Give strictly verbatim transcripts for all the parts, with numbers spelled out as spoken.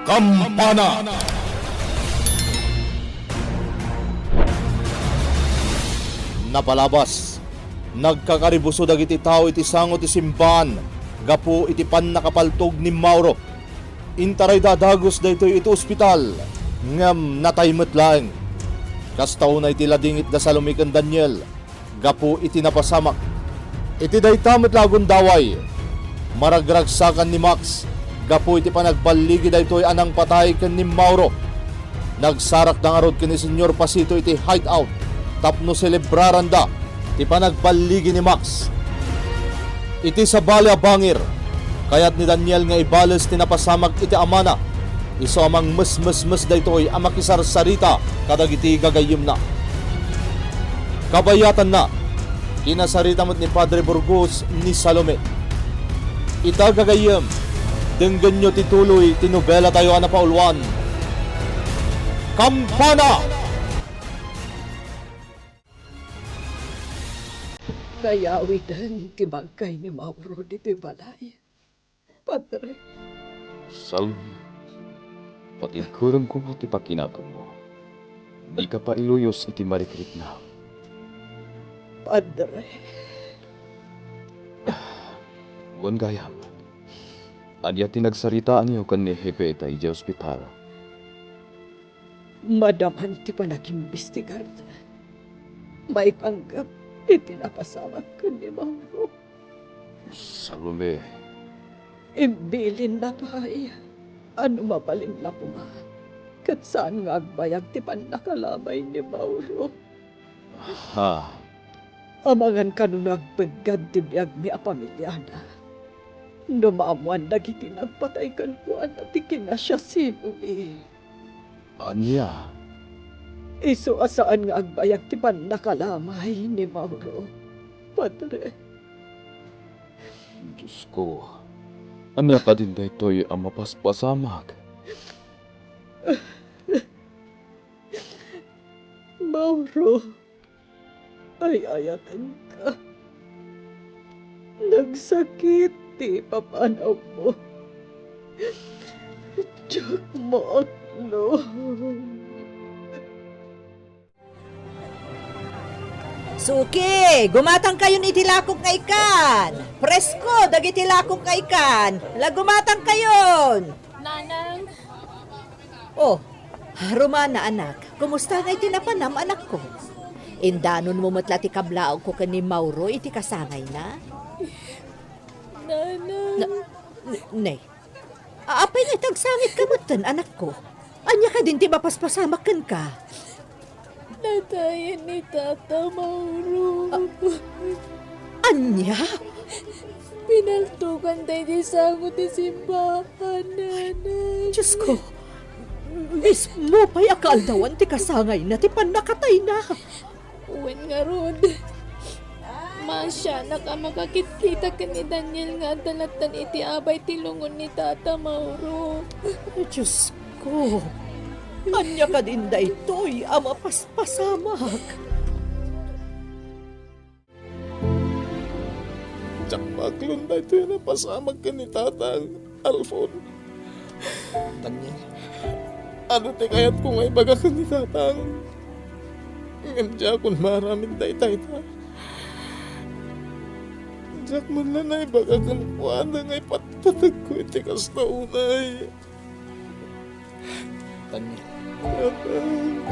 Kampana. Napalabas, nagkakaribuso dagiti tao iti sango ti simbaan gapu iti pannakapaltog ni Mauro. Intarayda a dagus daytoy iti ospital, ngem natay met laeng. Kasta unay ti ladingit da Salome ken Daniel gapu iti napasamak. Iti dayta met la a gundaway, maragragsakan ni Max gapu iti panagballigi daytoy a nangpatay ken ni Mauro. Nagsarakda ngarud ken ni Señor Pasito iti hideout tapno selebraranda ti panagballigi ni Max. Iti sabali a bangir, kayat ni Daniel nga ibales ti napasamak iti amana, isu a mangmesmesmes daytoy a makisarsarita kadagiti gagayyemna. Kabayatanna, kinasarita met ni Padre Burgos ni Salome. Ita, gagayyem, denggenyo ti tuloy ti nobelatayo a napauluan, Kampana! Nayawiden ti bangkay ni Mauro ditoy balay, Padre. Salome, patibkerem koma ti pakinakemmo. Dika pailuyos iti marikrikna. Padre. Wen gayam, ania ti nagsaritaanyo ken ni Hepe ita idiay ospital? Madaman ti panagimbestigar maipanggep iti napasamak ken ni Mauro. Salome. Imbilinna pay a no mabalinna koma, ket saan nga agbayag ti pannakalamay ni Mauro. Ha? Amangan kano no agpeggad ti biagmi a pamiliana, no maammoan dagiti nagpatay kenkuana ti kinasiasinomi. Ania? Isu a saan nga agbayag ti pannakalamay ni Mauro, Padre. Diosko, ania kadin daytoy a mapaspasamak? Mauro, ay-ayatenka. Nagsakit ti ipapanawmo. Diak maaklon. Suki, gumatangkayon iti lakok nga ikan. Presko dagiti lakok nga ikan. La, gumatangkayon. Nanang. Oh, Romana, anak, kumusta nga iti napanam, anakko? Indanonmo met la ti kablaawko ken ni Mauro iti kasangayna? Nanang. Na-, n-, nay, apay nga itagsangitkayo metten, anakko? Ania kadin ti mapaspasamak kenka? Natayen ni Tata Mauro. A-, ania? Pinaltogan daydi sango ti simbaan, Nanang. Diosko, mismo pay a kaaldawan ti kasangayna ti pannakatayna. Wen ngarud, maasianak a makakitkita ken ni Daniel nga adda latta iti abay ti lungon ni Tata Mauro. Diosko, ania kadin daytoy a mapaspasamak? Diak maaklon daytoy a napasamak ken ni Tatang, Alfon. Daniel. Adu ti kayatko nga ibaga ken ni Tatang. Ngem diakon maaramid daytayta. Diak man la naibaga kenkuana nga ipatpategko iti kasta unay. Daniel. Tatang,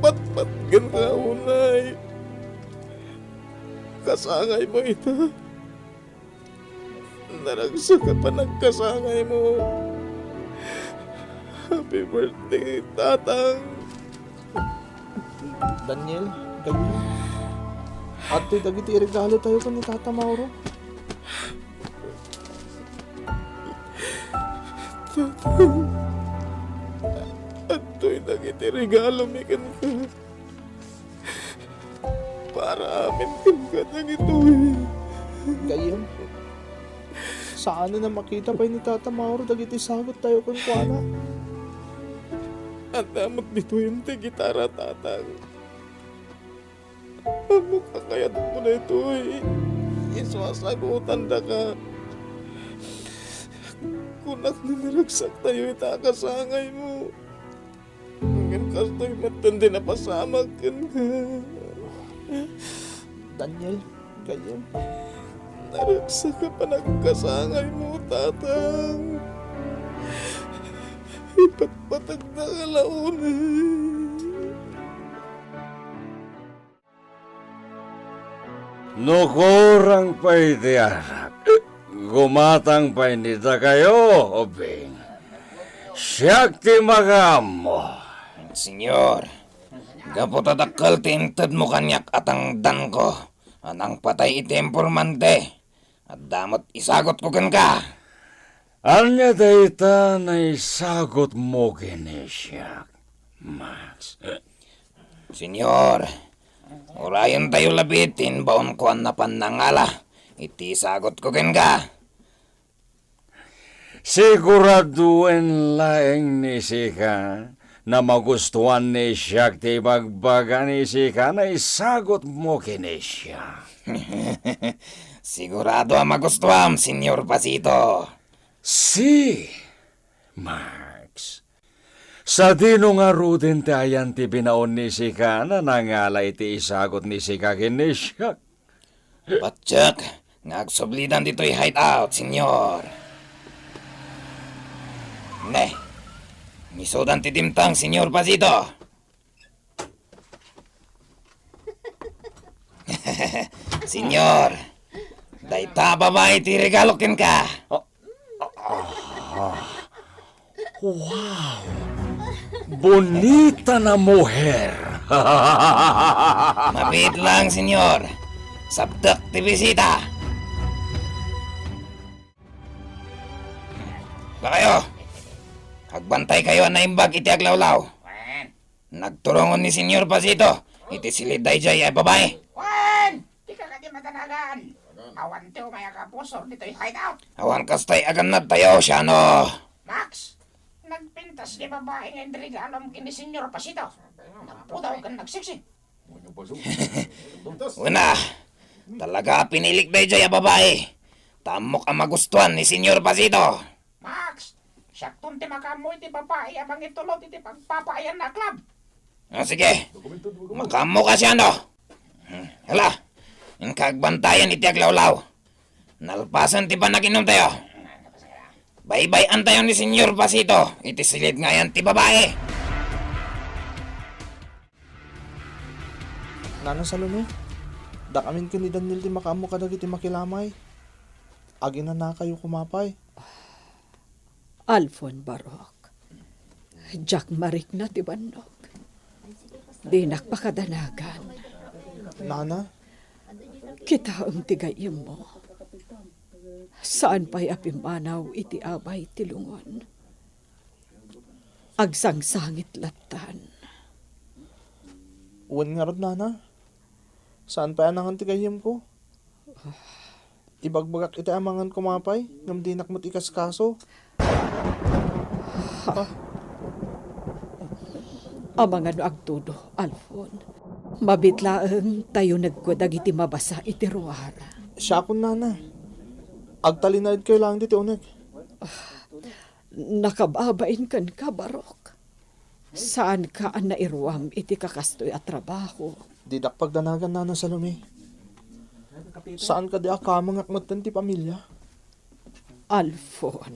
patpatgenka unay. Kasangaymo ita. Naragsak a panagkasangaymo. Happy birthday, Tatang. Daniel, Daniel. Adtoy dagiti regalotayo ken ni Tata Mauro. Tatang, adtoy dagiti regalomi kenka. Para amin kenka dagitoy. Gayyem, saanen a makita pay ni Tata Mauro dagiti saguttayo kenkuana. Adda met ditoy ti gitara, Tatang. Ammok a kayatmo daytoy. Isu a sagutandaka. Kunak nga narugsaktayo ita a kasangaymo. Ngem kastoy metten ti napasamak kenka. Daniel, gayyem. Naragsak a panagkasangaymo, Tatang. Ipatpatagda ka la unay. No kurang pay ti arak, gumatang pay ni dakayo, Obing. Siak ti makaammo. Señor, gapu ta dakkel ti intedmo kaniak a tangdanko, a nangpatay iti impormante, adda met isagotko kenka. Ania dayta naisagotmo ken ni siak, Max? Señor, urayentayo labi ti imbaonko a napan nangala iti isagotko kenka. Siguradoen laeng ni sika a magustuan ni siak ti ibagbaga ni sika a naisagotmo ken ni siak. Sigurado a magustuam, Señor Pasito. Si, Max. Sadino ngaruden ti ayan ti binaon ni sika a nangala iti isagot ni sika ken ni siak? Patiek nga agsublidan ditoy hideout, Señor. Ne, nisudan ti dimtang, Señor Pasito. Señor, dayta a babai ti regalo kenka. Ah, ah, ah. Wow! Bonita na muher! Mabiit lang, Señor. Sabtek ti bisita. Dakayo, agbantaykayo a naimbag iti aglawlaw. Nagturongen ni Señor Pasito iti silid daydiay a babai. Wen! Dika kadi madanagan. Awan ti umay a kapusor ditoy hideout. Awan kastoy a gannadtayo, siano? Max, nagpintas ti babai nga inregalom ken ni Señor Pasito. Nagpudaw ken nagsiksi. Una, talaga a pinilik daydiay a babai. Ta ammok a magustuan ni Señor Pasito. Max, siakton ti makaammo iti babai a mangitulod iti pagpapaayanna a club. Ah, sige. Makaammo ka, siano? Hmm, hala, inka agbantayan iti aglawlaw. Nalpasen ti panaginumtayo. Baybay-antayo ni Señor Pasito iti silid nga ayan ti babai. Nana Salome, dakamin ken ni Daniel ti makaammo kadagiti makilamay. Aginanakayo koma pay. Alfon, Barok, diak marikna ti bannok. Dinak pakadanagan. Nana? Kitaem ti gayyemmo. Saan pay a pimmanaw iti abay ti lungon. Agsangsangit lattan. Wen ngarud, Nana. Saan pay a nangan ti gayyemko. Ibagbagak iti amangan koma pay, ngem dinak met ikaskaso. Amangan no agtudo, Alfon. Mabiit laeng ta yunegko dagiti mabasa iti ruar. Siakon, Nana. Agtalinaedkayo laeng ditoy uneg. Nakababain kenka, Barok. Saanka a nairuam iti kakastoy a trabaho. Didak pagdanagan, Nana Salome. Saan kadi a kamengak metten ti pamilia? Alfon.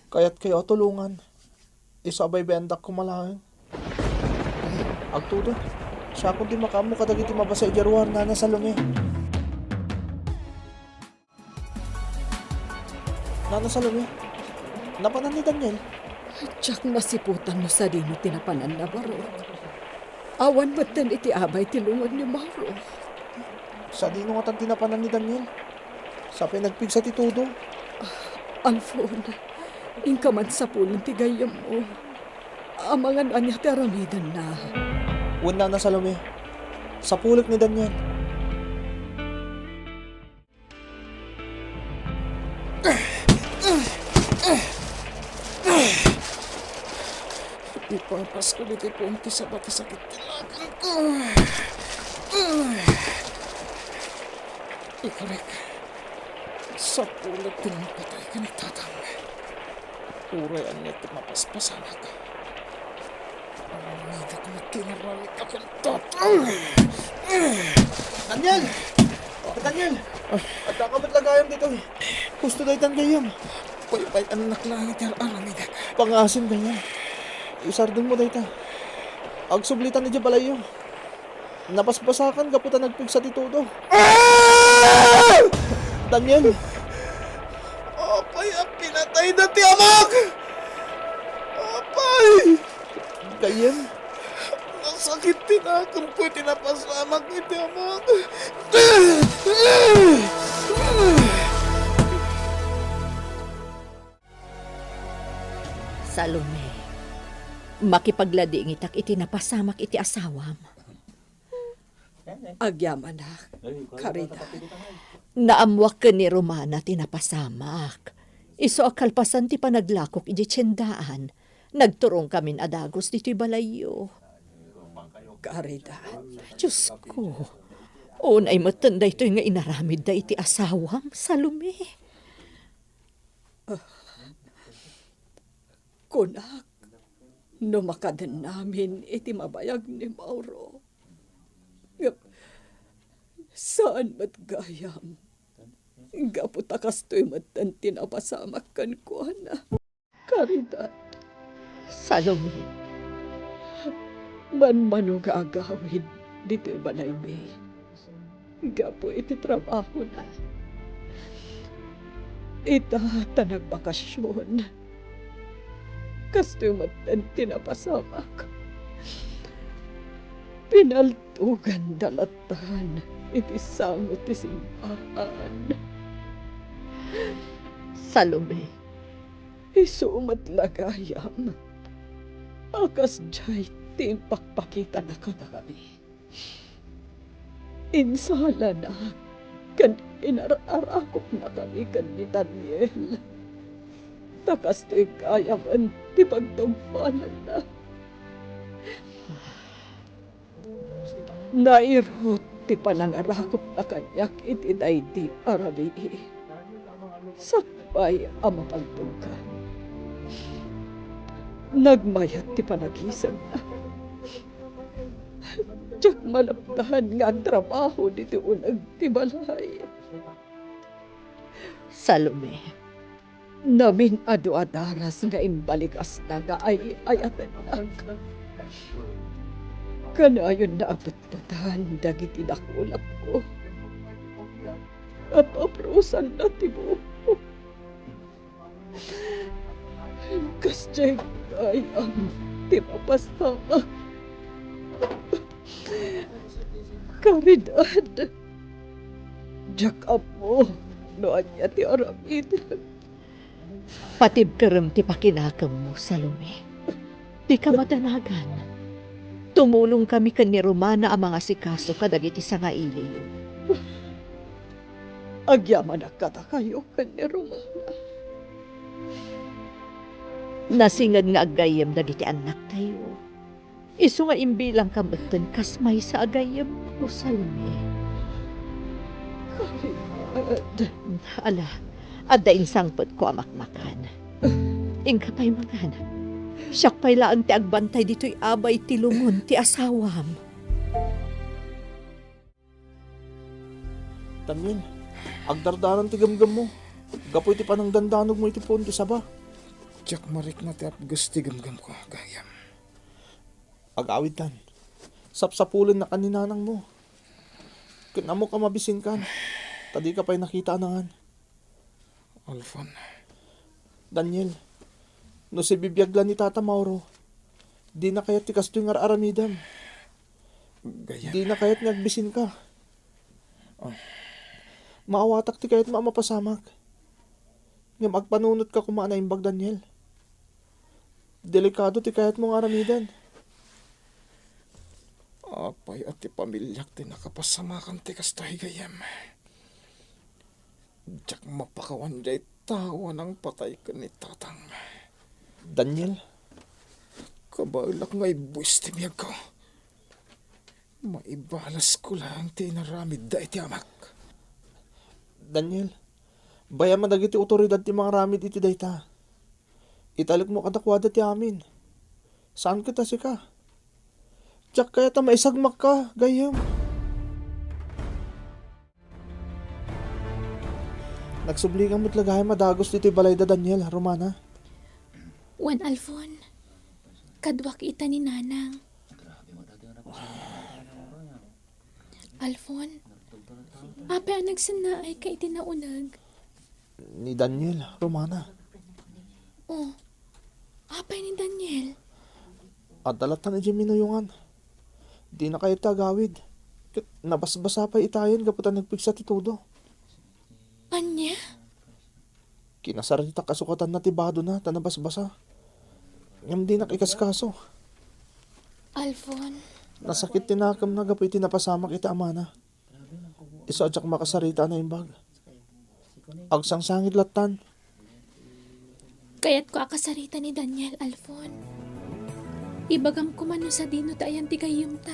Kayatkayo a tulongan. Isu a baybay-andak koma laeng. Agtudo, siakon ti makaammo kadagiti mabasa idiay ruar, Nana Salome. Nana Salome, napanan ni Daniel? Diak nasiputan no sadino ti napananna, Barok. Awan metten iti abay ti lungon ni Barok. Sadino ngatan ti napanan ni Daniel? Sapay nagpigsa ti tudo. Alfon, inka man sapulen ti gayyemmo. Amangan no ania ti aramidenna. Wen, Nana Salome, sapulek ni Daniel. Ipapasko ditoy puon ti saba ti sakit ti lakangko. Ikarek, sapulek ti nangpatay ken ni tatang. Uray ania ti mapaspasamak. Aramidek met ti inaramidko ken tatang. Daniel! Daniel! Addaka met la gayam ditoy. Husto daytan gayyem. Paypay-annak laeng ti ar-aramidek. Pangasim, Daniel. Isardengmo dayta. Agsublitan idiay balayyo. Napaspasakan gapu ta nagpigsa ti todo. Ah! Daniel! Apay a pinatayda ti amak! Apay! Gayyem? Nasakit ti nakemko iti napasamak iti amak. Salome, makipagladingitak iti napasamak iti asawam. Agyamanak, Caridad. Naammoak ken ni Romana ti napasamak. Isu a kalpasan ti panaglakok idiay tiendaan, nagturongkamin a dagus ditoy balayyo. Caridad. Diosko, unay metten daytoy nga inaramidda iti asawam, Salome. Kunak, no makadennamin iti mabayag ni Mauro. Ngem saan met gayam, gapu ta kastoy metten ti napasamak kenkuana. Caridad. Salome. Manmano nga agawid ditoy balaymi gapu iti trabahona. Ita ta nagbakasion, kastoy metten ti napasamak. Pinaltoganda latan iti sango ti simbahan. Salome. Isu met la gayam a kasdiay ti impakpakitana kadakami. Insalanak ken inar-arakopnakami ken ni Daniel. Ta kastoy gayamen ti pagtungpalanna. Nairut ti panangarakopna kaniak iti daydi a rabii. Sakbay a mapagtungka, nagmayat ti panagisemna. Diak malapdan nga agtrabaho ditoy uneg ti balay. Salome, namin a dua daras nga imbalikasna nga ay-ayatennak. Kanayonna a petpetan dagiti dakulapko. Apaprusanna ti buokko. Kasdiay gayam ti mapasamak. Caridad, diak ammo no ania ti aramidem. Patibkerem ti pakinakemmo, Salome. Dika madanagan. Tumulongkami ken ni Romana a mangasikaso kadagiti sangailiyo. Agyamanak kadakayo ken ni Romana. Nasinged nga aggayyem dagiti annaktayo. Isu nga imbilangka metten kas maysa a gayyemko, Salome. Caridad. Ala, adda insangpetko a makmakan. Inka pay mangan. Siak pay laeng ti agbantay ditoy abay ti lungon ti asawam. Daniel, agdardanan ti gemgemmo gapu iti panangdandanogmo iti puon ti saba. Diak marikna ti apges ti gemgemko, gayyem. Agawidtan. Sapsapulennakan ni nanangmo. Ket ammok a mabisinkan, ta dika pay nakita a nangan. Alfon. Daniel, no sibibiag la ni Tata Mauro, dina kayat ti kastoy nga ar-aramidem. Gayyem. Dina kayat nga agbisinka. Oh. Maawatak ti kayatmo a mapasamak. Ngem agpanunotka koma a naimbag, Daniel. Delikado ti kayatmo nga aramiden. Apay a ti pamiliak ti nakapasamakan ti kasta, gayyem? Diak mapakawan diay tao a nangpatay ken ni tatang. Daniel? Kabaelak nga ibuis ti biagko. Maibalasko laeng ti inaramidda iti amak. Daniel, bayam a dagiti otoridad ti mangaramid iti dayta. Italekmo kadakuada ti amin. Saan ket a sika. Diak kayat a maisagmakka, gayyem. Nagsublikan met la gayam a dagus ditoy balay da Daniel, Romana. Wen Alfon, kaduak ita ni Nanang. Alfon, apay a nagsennaayka iti nauneg? Ni Daniel, Romana. Oh, apay ni Daniel? Adda lattan idiay minuyongan. Dina kayat ti agawid. Ket nabasbasa pay itayen gapu ta nagpigsa ti tudo. Ania? Kinasaritak a sukatanna ti badona ta nabasbasa. Ngem dinak ikaskaso. Alfon. Nasakit ti nakemna gapu iti napasamak iti amana. Isu a diak makasarita a naimbag. Agsangsangit lattan. Kayatko a kasarita ni Daniel, Alfon. Ibagam koma no sadino ti ayan ti gayyemta.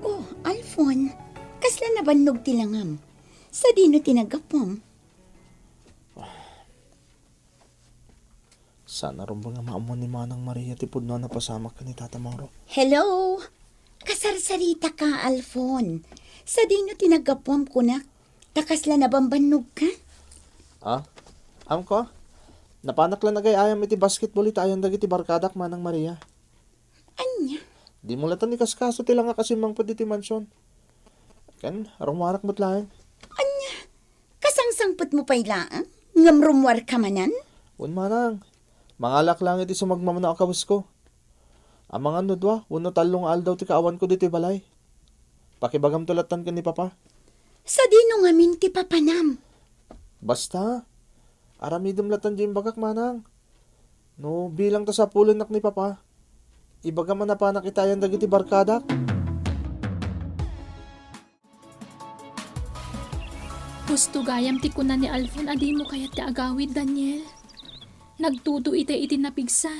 Oh, Alfon, kasla nabannog ti langam. Sadino ti naggapuam? Saan a rumbeng a maammuan ni Manang Maria ti pudno a napasamak ken ni Tata Mauro. Hello? Kasarsaritaka, Alfon. Sadino ti naggapuam kunak? Ta kasla nabambannogka? Ah? Amko? Napanak la nagay-ayam iti basketball ita ayan dagiti barkadak, Manang Maria. Ania? Dimo lattan ikaskaso ti langak a simmangpet iti mansion. Ken, rumuarak met laeng. Ania? Kasangsangpetmo pay laeng? Ngem rumuarka manen? Wen, Manang. Mangalak laeng iti sumagmamano a kawesko. Amangan no dua wenno tallo nga aldaw ti kaawanko ditoy balay. Pakibagamto lattan ken ni Papa. Sadino ngamin ti papanam? Basta, aramidem lattan diay imbagak, Manang. No bilang ta sapulennak ni Papa, ibagam a napanak ita ayan dagiti barkadak. Husto gayam ti kuna ni Alfon a dimo kayat ti agawid, Daniel. Nagtudo itay iti napigsa.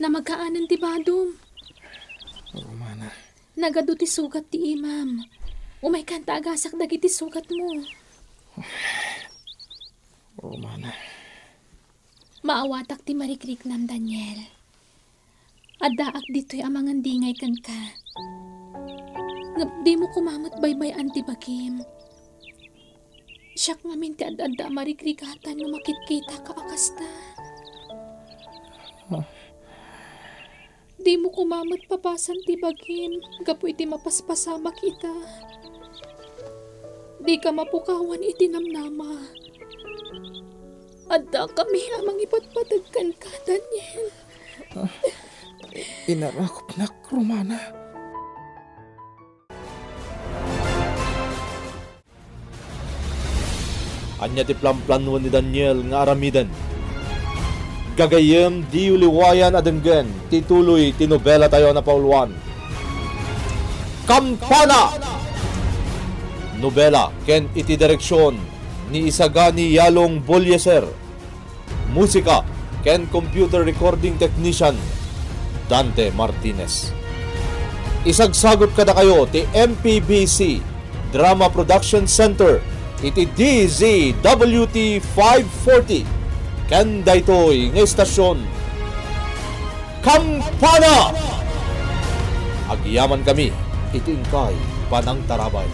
Namagaanen ti badom. Romana. Nagadu ti sugat ti imam. Umaykan ta agasak dagiti sugatmo. Romana. Maawatak ti marikriknam, Daniel. Addaak ditoy a mangandingay kenka. Ngem dimo koma met baybay-an ti bagim. Siak ngamin ti ad-adda a marikrikatan no makitkitaka a kasta. Dimo koma met papasan ti bagim gapu iti mapaspasamak ita. Dika mapukawan iti namnama. Addakami a mangipatpateg kenka, Daniel. Ah, inarakupnak, Romana. Ania ti planplanoen ni Daniel nga aramiden? Gagayyem, diyo liwayan a denggen ti tuloy ti nobelatayo a napauluan, Kampana! Nobela ken iti direksion ni Isagani Yalong Bolieser. Musika ken computer recording technician, Dante Martinez. Isagsagut kadakayo ti M P B C Drama Production Center iti D Z W T five forty ken daytoy nga istasyon, Kampana! Agyamankami iti inkay panangtarabay.